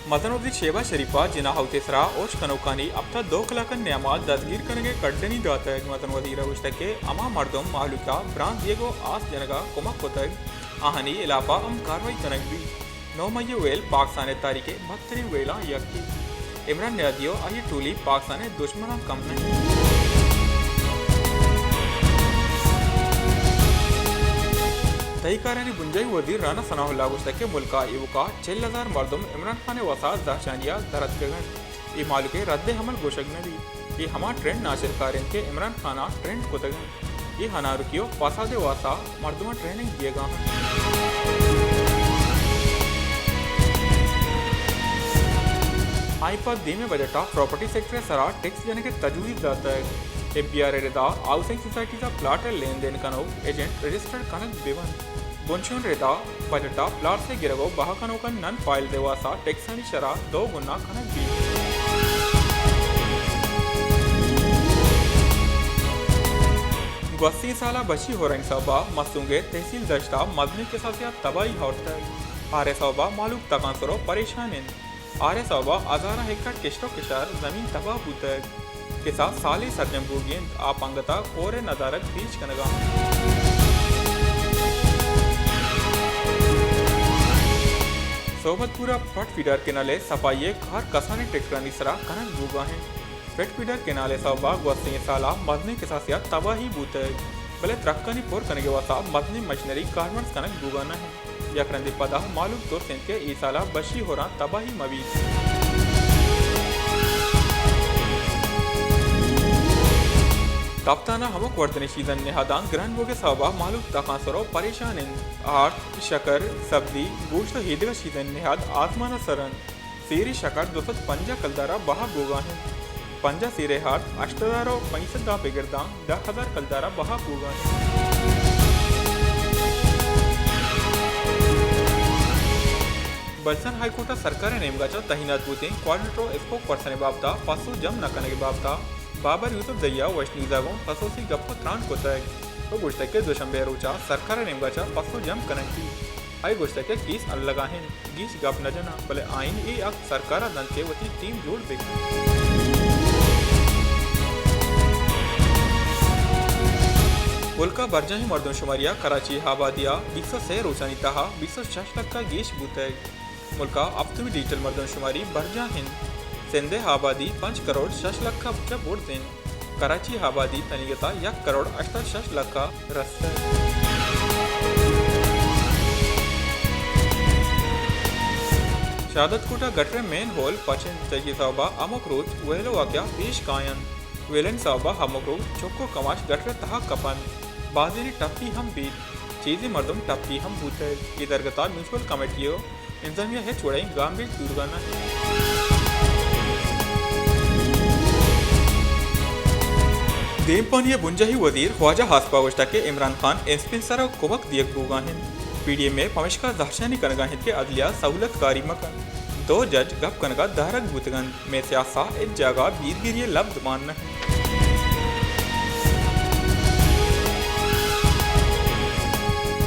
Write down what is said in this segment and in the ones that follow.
مزن وزیر شہباز شریف ءَ جناح ہاؤس ءِ سرا ارش کنوکانی ہپت ءُ دو کلاک ءِ نیام ءَ دزگیر کنگ ءِ کڈنی داتگ۔ مزن وزیر ءَ گوشتگ کہ ہما مردم مہلوک ءَ برانز دیگ ءُ آس جنگ ءَ کمک کتگ، آہانی ہلاپ ءَ ہم کاروائی کنگ بیت۔ نو مئی ءِ ویل پاکستان ءِ تاریخ ءِ مہتریں ویلاں یکے۔ عمران نیازی ءُ آئی ءِ ٹولی پاکستان ءِ دژمناں کم نہ انت۔ تہی کارانی بنجاہی وزیر رانا ثناء اللہ ءَ گوشتگ کہ ملک ءَ ایوک ءَ چل ہزار مردم عمران خان ءِ واسا زہرشانی ءَ در اتکگ انت۔ اے مہلوک ءِ رد عمل گوشگ نہ بیت۔ اے ہما ٹرینڈ ناشرکار انت کہ عمران خان ءَ ٹرینڈ کتگ انت۔ اے ہنارکی ءُ فساد ءِ واسا مردماں ٹریننگ دیگ ءَ انت۔ آئی ءَ پہ دیمی بجٹ ءَ پراپرٹی سیکٹر ءِ سرا ٹیکس جنگ ءِ تجویز داتگ۔ ایف بی آر ءِ ردا ہاؤسنگ سوسائٹیز ءَ پلاٹ ءِ لین دین کنوک ایجنٹ رجسٹرڈ کنگ بہ بنت۔ بنشون ردا بجٹ ءَ پلاٹس ءِ گرگ ءُ بہا کنوکاں نن فائلز ءِ واسا ٹیکسانی شرح دو گنا کنگ بیت۔ گوستگیں سال ءَ بشی ہورانی سوب ءَ مسونگ ءِ تحصیل دشت ءَ مزنیں کساسے ءَ تباہی آورتگ۔ ہار ءِ سوب ءَ مہلوک تکانسر ءُ پریشان انت۔ ہار ءِ سوب ءَ ہزاراں ایکڑ کشت ءُ کشار زمین تباہ بوتگ۔ کساس سالے سرجم بوگی انت، آپ انگت ءَ کور ءِ ندارگ پیش کنگ ءَ انت۔ صحبت پور ءَ پٹ فیڈر کینال ءِ صفائی ءِ کار کسانیں ٹریکٹرانی سرا کنگ بوگ ءَ انت۔ پٹ فیڈر کینال ءِ سوب ءَ گوستگیں سال ءَ مزنیں کساسے ءَ تباہی بوتگ، بلے ترکانی پر کنگ ءِ واستا مزنیں مشینری کارمرز کنگ بوگ ءَ نہ انت۔ یک رندے پدا مہلوک ترس انت کہ اے سال ءَ بشی ہوراں تباہی مہ بیت۔ کپتان ءَ ہمک وردنی چیزانی نہاداں گران بوگ ءِ سوب ءَ مہلوک تکانسر ءُ پریشان انت۔ آرت، شکر، سبزی، گوشت ءُ ایدگہ چیزانی نہاد آزمان ءَ سر انت۔ سیرے شکر دو سد پنجاہ کلدار ءَ بہا بوگ ءَ انت۔ پنجاہ سیرے آرت ہشت ہزار ءُ پنچ سد ءَ بگر داں دہ ہزار کلدار ءَ بہا بوگ ءَ انت۔ بلوچستان ہائی کورٹ ءَ سرکار ءِ نیمگ ءَ چہ تعینات بوتیں کوآرڈینیٹر ءُ اسپوک پرسن ءِ بابت ءَ پسو جم نہ کنگ ءِ بابت ءَ بابر یوسف زئی ءَ ویسٹ نیوز ءَ گوں خصوصی گپ ءُ تران کتگ ءُ گوشتگ کہ دوشنبے ءِ روچ ءَ سرکار ءِ نیمگ ءَ چہ پسو جم کنگ بیت۔ آئی ءَ گوشتگ کہ کیس الگ ءَ انت، گیش گپ نہ جناں، بلے آئین اے حق سرکار ءَ دنت کہ وتی ٹیم جوڑ بہ کنت۔ ملک ءِ برجاہیں مردم شماری ءَ کراچی ءِ آبادی ءَ بیست ءُ سے روچانی تہا بیست ءُ شش لکھ ءَ گیش بوتگ۔ ملک ءِ ہفتمی ڈیجیٹل مردم شماری برجاہ انت۔ سندھ ءِ آبادی پنچ کروڑ شش لکھ ءَ چہ برز انت۔ کراچی ءِ آبادی تنیگت ءَ یک کروڑ ہشتاد شش لکھ ءَ رستگ۔ شہادت کوٹ ءَ گٹر ءِ مین ہول پچ انت، چہ اے سوب ءَ ہمک روچ ویل ءُ واقعہ پیش کاینت۔ ویلانی سوب ءَ ہمک روچ چک ءُ کماش گٹر ءِ تہا کپنت، بازینے ٹپی ہم بیت، چیزے مردم ٹپی ہم بوتگ۔ اے درگت ءَ میونسپل کمیٹی ءُ انتظامیہ ہچ وڑیں گامگیج زورگ ءَ نہ انت۔ دیمپانی ءِ بنجاہی وزیر خواجہ آصف ءَ گوشتگ کہ عمران خان اسپنسر ءَ کمک دیگ بوگ ءَ انت۔ پی ڈی ایم اے پمیشکا زہرشانی کنگ ءَ انت کہ عدلیہ سہولت کاری مہ کنت۔ دو جج گپ کنگ ءَ دارگ بوتگ انت۔ مئے سیاست ءَ ہچ جاگہ بیرگیری ءِ لبز مان نہ انت۔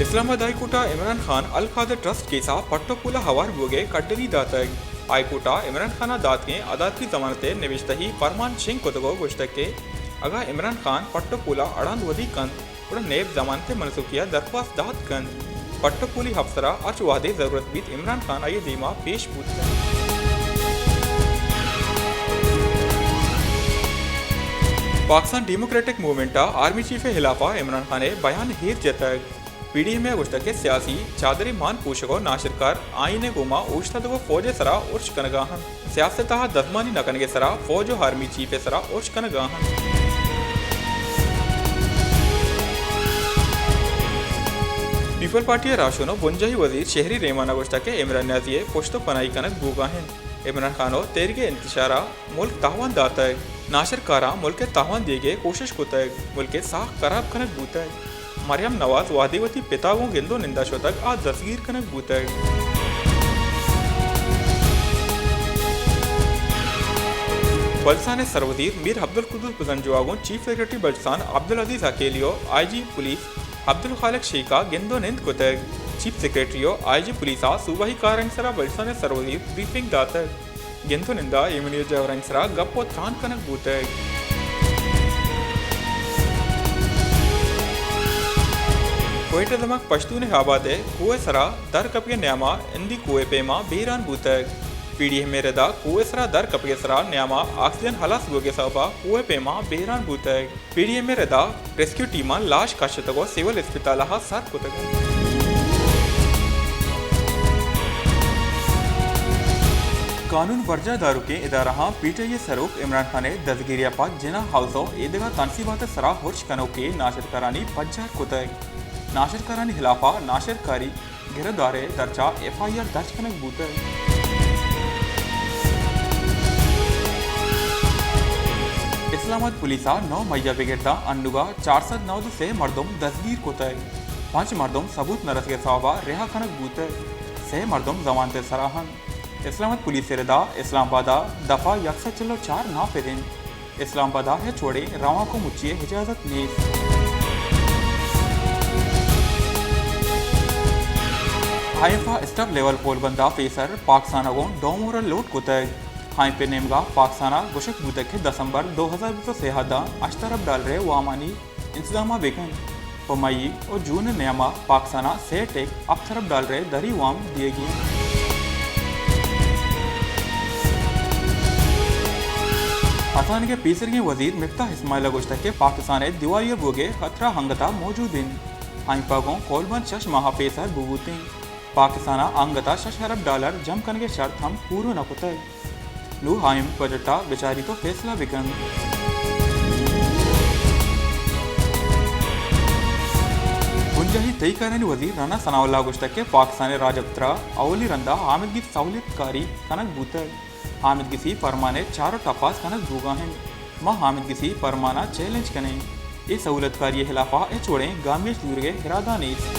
اسلام آباد ہائی کورٹ ءَ عمران خان القادر ٹرسٹ کیس ءَ پٹ ءُ پول ءَ ہوار بوگ ءِ کڈنی داتگ۔ ہائی کورٹ ءَ عمران خان ءَ داتگیں عدالتی ضمانت ءِ نبشتہی فرمان شنگ کتگ ءُ گوشتگ کہ اگاں عمران خان پٹ ءُ پول ءَ اڑاند ودی کنت، گڑا نیب ضمانت ءِ منسوخی ءِ درخواست دات کنت۔ پٹ ءُ پولی افسر ءَ ہرچ وہدے ضرورت بیت، عمران خان آئی ءِ دیم ءَ پیش بوت کنت۔ پاکستان ڈیموکریٹک موومنٹ ءَ آرمی چیف ءِ ہلاپ ءَ عمران خان ءِ بیان ءَ ایر جتگ۔ پی ڈی ایم ءَ گوشتگ کہ سیاسی چادرے مان پوشگ ءُ ناشرکار آئین ءِ گوما اوشتاتگ ءُ فوج ءِ سرا ارش کنگ ءَ انت۔ سیاست ءِ تہا دزمانی نہ کنگ ءِ سرا فوج ءُ آرمی چیف ءِ سرا ارش کنگ ءَ انت۔ پیپلز پارٹی ءِ راہشون ءُ بنجاہی وزیر شہری رحمان ءَ گوشتگ کہ عمران نیازی ءِ پشت ءُ پناہی کنگ بوگ ءَ انت۔ عمران خان ءُ تحریک انتشار ءَ ملک ءَ تاوان داتگ۔ ناشرکاراں ملک ءَ تاوان دیگ ءِ کوشش کتگ۔ ملک ءِ ساہ خراب کنگ بوتگ۔ مریم نواز وہدے وتی پتا گوں گند ءُ نند ءَ شتگ، آ دزگیر کنگ بوتگ۔ بلوچستان ءِ سروزیر میر عبدالقدوس بزنجو ءَ گوں چیف سیکرٹری بلوچستان عبدالعزیز عقیلی ءُ آئی جی پولیس عبدالخالق شیخ ءَ گند ءُ نند کتگ۔ چیف سیکرٹری ءُ آئی جی پولیس ءَ صوبائی کارانی سرا بلوچستان ءِ سروزیر بریفنگ داتگ۔ گند ءُ نند ءَ ایمنی ءِ جاورانی سرا گپ ءُ تران کنگ بوتگ۔ کوئٹہ دمگ پشتون آباد ءِ کوہ ءِ سرا در کپگ ءِ نیام ءَ ہندی کوہ ءِ پیما بیران بوتگ۔ پی ڈی ایم ءِ ردا کوہ ءِ سرا در کپگ ءِ سرا نیام ءَ آکسیجن ہلاس بوگ ءِ سبب ءَ کوہ ءِ پیما بیران بوتگ۔ پی ڈی ایم ءِ ردا ریسکیو ٹیماں لاش کشتگ ءُ سول اسپتال ءَ سر کتگ۔ قانون برجاہ داروکیں ادارہاں پی ٹی آئی ءِ سروک عمران خان ءِ دزگیری ءَ پد جناح ہاؤس ءُ ایدگہ تنصیبات ءِ سرا ہرچ کنوکیں ناشرکارانی پجار کتگ۔ ناشرکارانی ہلاف ءَ ناشرکاری گرودار ءِ درچ ءَ ایف آئی آر درج کنگ بوتگ۔ اسلام آباد پولیس ءَ نو مئی ءَ بگر داں انوگا چار سد نود ءُ سے مردم دزگیر کتگ۔ پنچ مردم ثبوت نہ رسگ ءِ سبب ءَ رہا کنگ بوتگ۔ سے مردم ضمانت ءِ سرا انت۔ اسلام آباد پولیس ءِ ردا اسلام آباد ءَ دفعہ یک سد چل ءُ چار نافذ انت۔ اسلام آباد ءَ ہچ وڑیں روانک ءُ مچی ءِ اجازت نیست۔ آئی ایم ایف ءَ اسٹاف لیول پولبند ءَ پیسر پاکستان ءَ گوں ڈومور ءَ لوٹ کتگ۔ آئی ایم ایف ءِ نیمگ ءَ پاکستان ءَ گوشگ بوتگ کہ دسمبر دو ہزار بیست ءُ سے ءَ داں ہشت ارب ڈالر ءِ وامانی انتظام ءَ بہ کنت۔ پہ مئی ءُ جون ءِ نیام ءَ پاکستان ءَ سے ٹک ہپت ارب ڈالر ءِ دری وام دیگی انت۔ آسانی ءِ پیسریگیں وزیر مفتاح اسماعیل ءَ گوشتگ کہ پاکستان ءِ دیوالیہ بوگ ءِ خطرہ انگت ءَ موجود انت۔ آئی ایم ایف ءَ گوں قولبند شش ماہ ءَ پیسر بوتیں۔ پاکستان ءَ انگت ءَ شش ارب ڈالر جم کنگ ءِ شرط ہم پورو نہ کتگ۔ نوں آئی ایم ایف بجٹ ءَ بچاریت ءُ فیصلہ بہ کنت۔ بنجاہی تہی کارانی وزیر رانا ثناء اللہ ءَ گوشتگ کہ پاکستان ءِ راجپتر ءَ اولی رند ءَ آمدگی سہولت کاری کنگ بوتگ۔ آمدگسی پرمان ءِ چار ءُ ٹپاس کنگ بوگ ءَ انت۔ ما آمدگسی پرمان ءَ چیلنج کنیں۔ اے سہولت کاری ءِ ہلاف ءَ ہچ وڑیں گامگیج زورگ ءِ ارادہ نیست۔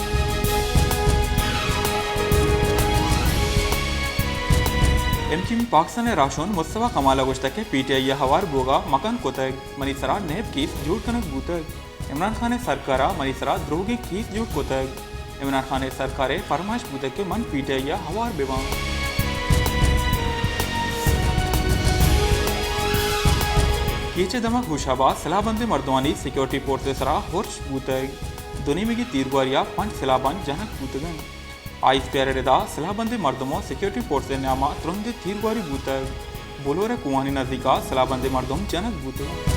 ایم کیو ایم پاکستان ءِ راہشون مصطفی کمال ءَ گوشتگ کہ پی ٹی آئی ءَ ہوار بوگ ءَ مکن کتگ، منی سرا نیب کیس جوڑ کنگ بوتگ۔ عمران خان ءِ سرکار ءَ منی سرا دروگیں کیس جوڑ کتگ۔ عمران خان ءِ سرکار ءِ پرمائش بوتگ کہ من پی ٹی آئی ءَ ہوار بہ باں۔ کیچ ءِ دمگ ہوشاب ءَ سلاہ بندیں مردمانی سیکورٹی فورس ءِ سرا ہرچ بوتگ۔ دو نیمگی تیرگواری ءَ پنچ سلاہ بند جنگ بوتگ انت۔ آئی ایس پی آر ءِ ردا سلاہ بندیں مردم ءُ سیکورٹی فورس ءِ نیام ءَ ترندیں تیرگواری بوتگ۔ بولور ءِ کوہانی نزیک ءَ سلاہ بندیں مردم جنگ بوتگ انت۔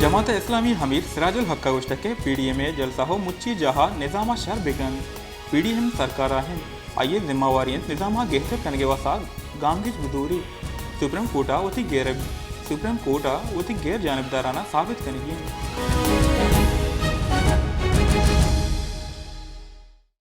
جماعت اسلامی امیر سراج الحق ءَ گوشتگ کہ پی ڈی ایم ءِ جلسہ ءُ مچی جاہ ءَ نظام ءَ شر بہ کنت۔ پی ڈی ایم سرکار ءَ انت، آئی ءِ ذمہ واری انت نظام ءَ گہتر کنگ ءِ واستہ گامگیج بدوری۔ سپریم کورٹ ءَ وتی غیر، سپریم کورٹ ءَ وتی غیر جانبدارانہ ثابت کنگی انت۔